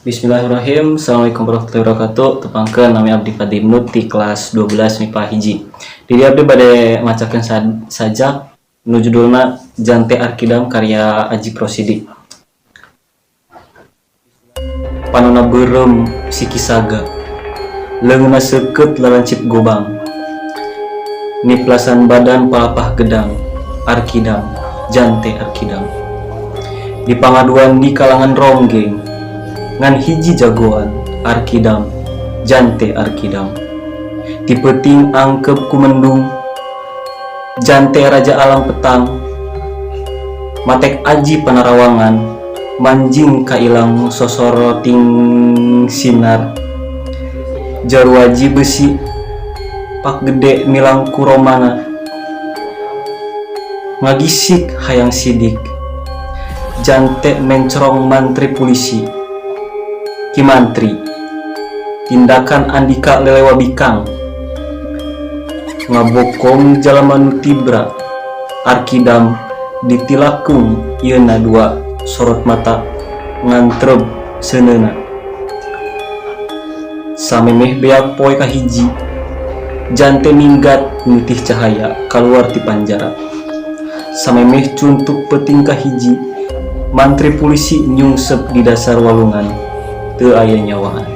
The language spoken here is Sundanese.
Bismillahirrahmanirrahim. Assalamualaikum warahmatullahi wabarakatuh. Tepangkeun, nami abdi Fadli Ibnu ti kelas 12 MIPA 1. Di dieu abdi bade macakeun sajak nu judulna Jante Arkidam karya Ajip Rosidi. Panona beureum siki saga. Leungeunna seukeut lalancip gobang. Niplasan badan palapah gedang. Arkidam, Jante Arkidam. Di pangaduan di kalangan ronggeng ngan hiji jagoan, Arkidam, Jante Arkidam. Ti peuting angkep ku mendung, Jante raja alam petang. Matek aji panarawangan, manjing kailang sosoroting sinar. Jaruwaji besi pak gede milang ku romana, ngagisik hayang sidik. Jante mencrong mantri pulisi. Ki Mantri, tindakan andika lelewa bikang. Ngabokong jalma nu tibra, Arkidam ditilakung ieuna dua sorot mata ngantreb seuneuna. Samemeh beak poe kahiji, Jante minggat nitih cahaya kaluar ti panjara. Samemeh cuntuk peuting kahiji, mantri pulisi nyungsep di dasar walungan, teu aya nyawaan.